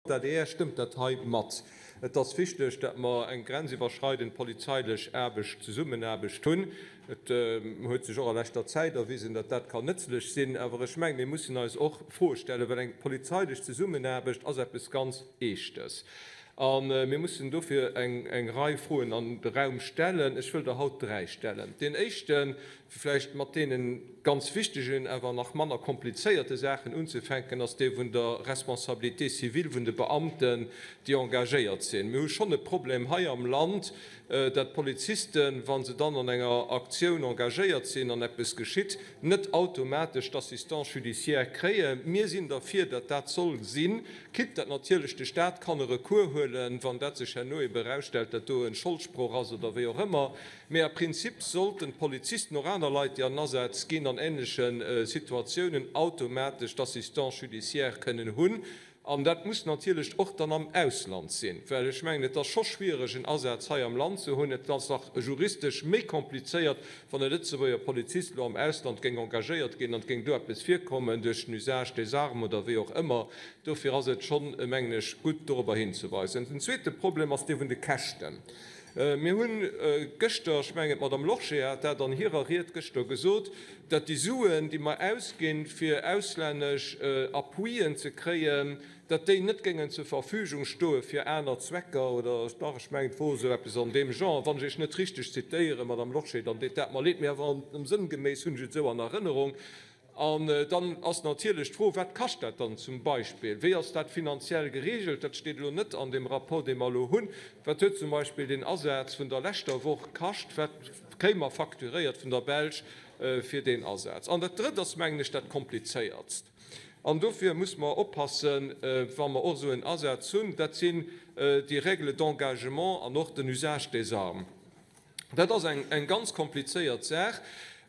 D'adr stëmmt dat hei mat. Et ass wichteg, datt mer eng grenziwwerschreidend polizeilech Aarbecht, Zesummenaarbecht hunn. Et huet sech och a leschter Zäit erwisen, datt dat kann nëtzlech sinn. Awer ech mengen, mir mussen eis och Froe stellen, well eng polizeilech Zesummenaarbecht ass eppes ganz Eeschtes. A mir mussen dofir eng Rei Froen an de Raum stellen. Ech wëll der haut dräi stellen. Deen éischten, Fir vläicht mat deene ganz wichtegen, awer nach manner komplizéierte Saachen unzefänken, ass dee vun der Responsabilité civile vun de Beamten, déi engagéiert sinn. Mir hu schonn e Problem hei am Land, dat d'Polizisten, wa se dann an enger Aktioun engagéiert sinn an eppes geschitt, net automatesch d'Assistance judiciaire kréien. Mir sinn derfir, datt dat soll sinn, quitte datt natierlech de Stat kann e Recours huelen, wann dat sech herno ebe erausstellt, datt do e Scholdsproch ass oder wéi och ëmmer. Mee a Prinzip sollten d'Polizisten, och aner Leit, déi an Asaz ginn an änleche Situatiounen, automatesch d'Assistance judiciaire kënnen hunn. An dat muss natierlech och dann am Ausland sinn, well ech mengen, et ass scho schwiereg, en Asaz hei am Land ze hunn. Et ass nach juristesch méi komplizéiert, wann e Lëtzebuerger Polizist elo am Ausland géing engagéiert ginn an et géing do eppes virkommen duerch den Usage des armes oder wéi och ëmmer. Dofir ass et schonn, mengen ech, gutt dorobber hinzeweisen. Den zweete Problem ass dee vun de Käschten. Mir hu gëschter, ech mengen d'Madame Lorsché hat dat an hirer Ried gëschter gesot, datt déi Suen, déi mer ausginn, fir auslännesch Appuien ze kréien, datt déi net géingen zur Verfügung stoe fir aner Zwecker oder, dach, ech mengen, et wor esou eppes an deem Genre, wann ech Iech net richteg zitéieren, Madame Lorsché, dann deet dat mer leed, mee awer sënngeméiss hunn ech et esou an Erënnerung. An dann ass natierlech d'Fro, Wat kascht dat dann zum Beispill? Wéi ass dat finanziell geregelt? Dat steet elo net an deem Rapport, dee mer elo hunn. Wat huet zum Beispill deen Asaz vun der leschter Woch kascht? Wat kréie mer facturéiert vun der Belsch fir deen Asaz? An dat Drëtt ass, mengen ech, dat Komplizéiertst, an dofir muss mer oppassen, wa mer och esou en Asaz hunn, dat sinn déi Règles d'engagement an och den Usage des armes. Dat ass eng ganz komplizéiert Saach.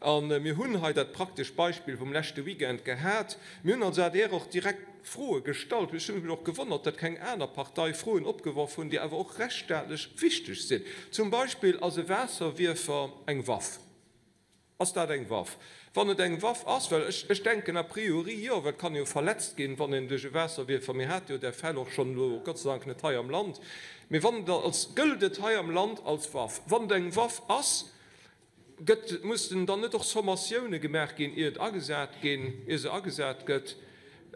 A mir hunn hei dat praktescht Beispill vum leschte Weekend gehat. Mir hunn als adr och direkt Froe gestallt. Ech hu mech och gewonnert, datt keng aner Partei Froen opgeworf hunn, déi awer och rechtsstaatlech wichteg sinn. Zum Beispill, Ass e Waasserwierfer eng Waff? Ass dat eng Waff? Wann et eng Waff ass, well ech, ech denken a priori jo, well et kann jo verletzt ginn, wann een duerch e Waasserwierfer, mir hate jo där Fäll och schonn elo, Gott sei Dank net hei am Land, mee wann et als, gëllt et hei am Land als Waff? Wann et eng Waff ass, gëtt, mussen dann net och Sommatioune gemaach ginn, ier et agesat ginn, ier se agesat gëtt?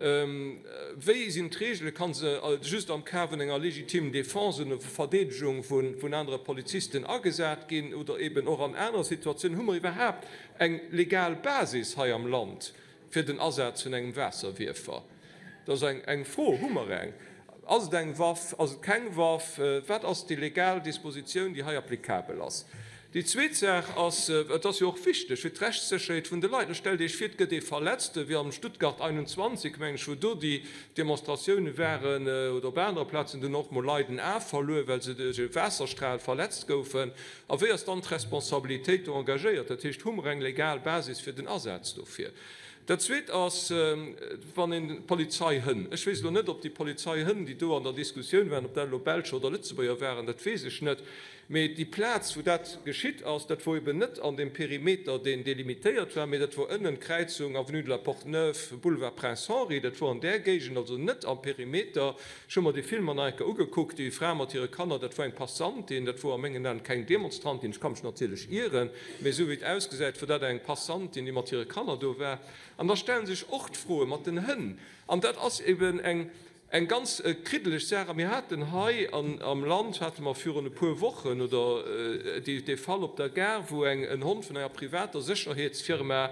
Wéi sinn d'Reegelen? Kann se just am Cas vun enger legitimen Defense oder Verdeedegung vun anere Polizisten agesat ginn oder eben och an anere Situatiounen? Hu mer iwwerhaapt eng legal Basis hei am Land fir den Asaz vun engem Waasserwierfer? Dat ass eng Fro. Hu mer eng? Ass et eng Waff? Ass et keng Waff? Wat ass déi legal Dispositioun, déi hei applikabel ass? Déi zweet Saach ass, et ass jo och wichteg fir d'Rechtssécherheet vun de Leit, Lo stellt Iech vir, et gëtt ee verletzt, wéi am Stuttgart 21, mengen ech, wou do déi Demonstratioune waren, oder op anere Plazen, do hunn och mol Leit en A verluer, well se duerch e Waasserstral verletzt goufen. A wéi ass dann d'Responsabilitéit do engagéiert? Dat heescht, hu mer eng legal Basis fir den Asaz dofir? Dat Zweet ass, wann een d'Polizeihënn, ech weess elo net, ob déi Polizeihënn, déi do an der Diskussioun waren, ob dat elo Belscher oder Lëtzebuerger waren, dat weess ech net, mee déi Plaz, wou dat geschitt ass, dat wor eben net an deem Perimeter, deen delimitéiert war, mee dat wor ënnen, Kräizung Avenue de la Porte-Neuve, Boulevard Prince Henri, dat wor an där Géigend, also net am Perimeter. Ech hu mer déi Filmer nach eng Kéier ugekuckt, déi Fra mat hire Kanner, dat wor eng Passantin, dat wor a mengen Aen keng Demonstrantin, ech ka mech natierlech ieren, mee esou wéi et ausgesäit, wor dat eng Passantin, déi mat hire Kanner do war. An da stelle sech och d'Froe mat den Hënn. An dat ass eben eng eng ganz kriddeleg Saach. A mir haten hei am Land, hate mer virun e puer Wochen oder dee Fall op der Gare, wou eng en Hond vun enger privater Sécherheetsfirma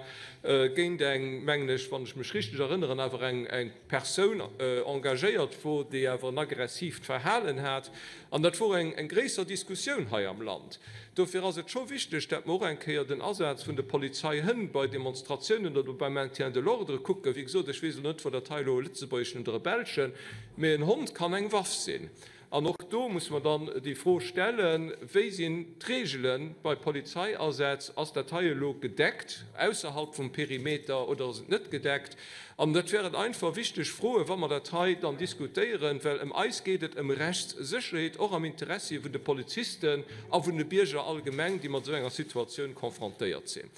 géint eng, mengen ech, wann ech mech richteg erënneren, awer eng eng Persoun engagéiert wor, déi awer en aggressiivt Verhalen hat. An dat wor eng gréisser Diskussioun hei am Land. Dofir ass et scho wichteg, dat mer och eng Kéier den Asaz vun de Polizeihënn bei Demonstratiounen oder beim Maintien de l'ordre kucken. Wéi gesot, ech weess elo net, wor dat hei elo e lëtzebuergeschen oder e belschen, mee en Hond kann eng Waff sinn. An och do muss mer dann déi Fro stellen, Wéi sinn d'Reegele bei Polizeiasätz? Ass dat hei elo gedeckt ausserhalb vum Perimeter oder ass et net gedeckt? An dat wären einfach wichteg Froen, wa mer dat hei dann diskutéieren, well ëm eis geet et ëm Rechtssécherheet, och am Interessi vun de Polizisten a vun de Bierger allgemeng, déi mat esou enger Situatioun confrontéiert sinn.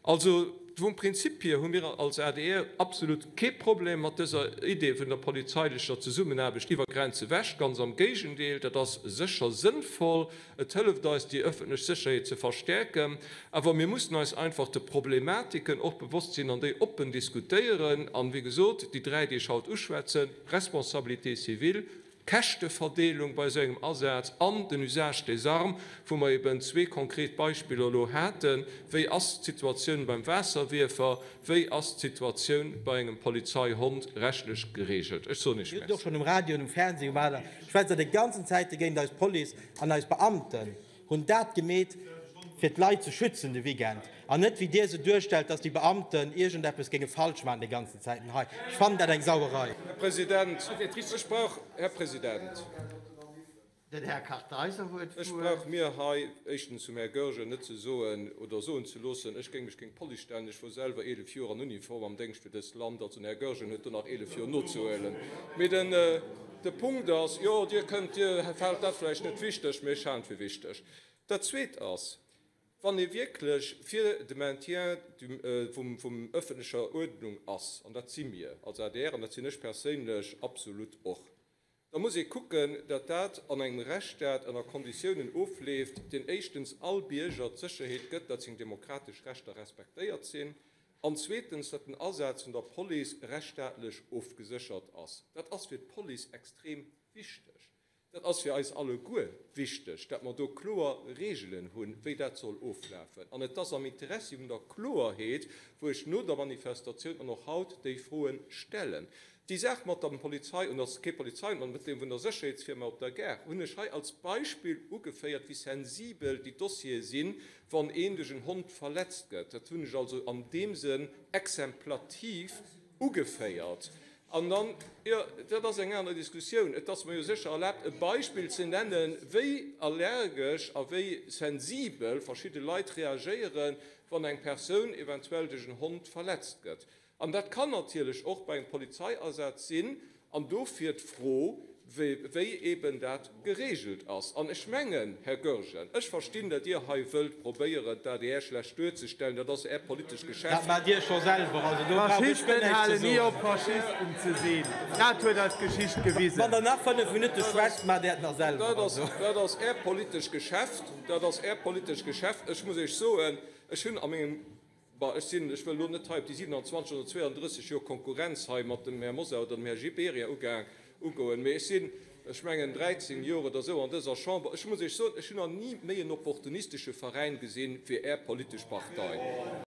Also. vum Prinzip hier hu mir als adr absolut kee Problem mat dëser Idee vun der polizeilecher Zesummenaarbecht iwwer Grenze ewech. Ganz am Géigendeel, dat ass sécher sënnvoll. Et hëlleft eis, déi ëffentlech Sécherheet ze verstärken. Awer mir mussen eis einfach de Problematiken och bewosst sinn an déi oppen diskutéieren. An, wéi gesot, déi dräi, déi ech haut uschwätzen, Responsabilité civile, Käschteverdeelung bei esou engem Asaz an den Usage des armes, wou mer eben zwee konkret Beispiller elo haten, Wéi ass d'Situatioun beim Waasserwierfer, wéi ass d'Situatioun bei engem Polizeihond rechtlech geregelt? Ech soen Iech Dir hutt och Merci. schonn um Radio an um Fernseh gemaach, da schwätzt Der déi ganzen Zäite géint eis Police an eis Beamten. Hunn dat gemeet, fir d'Leit ze schützen de Weekend, an net wéi Dir se duerstellt, dass déi Beamten iergendeppes géinge falsch maachen déi ganzen Zäiten hei. Ech fannen dat eng Sauerei. Här President, ech brauch, Här President. Den Här Kartheiser huet Ech d'Wuert. brauch mir hei éischtens vum Här Goergen net ze soen oder soen ze loossen, ech géing mech géint d'Police stellen. Ech wor selwer 11 Joer an Uniform am Déngscht fir dëst Land. Also den Här Goergen huet do nach 11 Joer nozehuelen. Mee den. De Punkt ass, jo, Dir kënnt, Dir haalt dat vläicht net wichteg, mee ech halen et fir wichteg. Dat Zweet ass, wann ee wierklech fir de Maintien vum öffentlecher Uerdnung ass, an dat si mir als adr an dat sinn ech perséinlech absolut och, da muss ee kucken, datt dat an engem Rechtsstaat ënner Konditiounen ofleeft, deen éischtens all Bierger d'Sécherheet gëtt, datt seng demokratesch Rechter respektéiert sinn, An zweetens, datt den Asaz vun der Police rechtsstaatlech ofgeséchert ass. Dat ass fir d'Police extrem wichteg. Dat ass fir eis alleguer wichteg, datt mer do kloer Reegelen hunn, wéi dat soll oflafen. An et ass am Interessi vun der Kloerheet, wou ech no der Manifestatioun an och haut déi Froe stellen. Déi Saach mat der Polizei, und ass kee Polizei, mä mat deem vun der Sécherheetsfirma op der Gare, hunn ech hei als Beispill ugeféiert, wéi sensibel déi Dossiere sinn, wann een duerch en Hond verletzt gëtt. Dat hunn ech also an deem Sënn exemplativ ugeféiert. An dann, jo, dat ass eng aner Diskussioun, et ass mer jo sécher erlaabt, e Beispill ze nennen, wéi allergesch a wéi sensibel verschidde Leit reagéieren, wann eng Persoun eventuell duerch en Hond verletzt gëtt. An dat kann natierlech och bei engem Polizeiasaz sinn. An dofir d'Fro, wéi eeben dat geregelt ass. An ech mengen, Här Goergen, ech verstinn, datt Dir hei wëllt probéieren, d'ADR schlecht duerzestellen. Dat ass Äert politescht Geschäft. Dat maacht Dir scho selwer, also do brauch ech guer Faschisten näischt ze halen ni soen. op, Faschisten ze sinn. Dat huet eis d'Geschicht gewisen. Wann Der nach 5 Minutte schwätzt, maacht Där et nach selwer. Also. Dat ass Äert politescht Geschäft. Dat ass Äert politescht Geschäft. Ech muss Iech soen, ech hunn a mengem Bon, ech sinn, ech wëll elo net hei op déi 27 oder 32 Joer Konkurrenz hei mat dem Här Mosar oder dem Här Gibéryen ugaang, ugoen, mee ech sinn, ech mengen, 13 Joer oder esou an dëser Chamber. Ech muss Iech soen, ech hunn nach ni méi en opportunistesche Veräin gesinn wéi Är politesch Partei.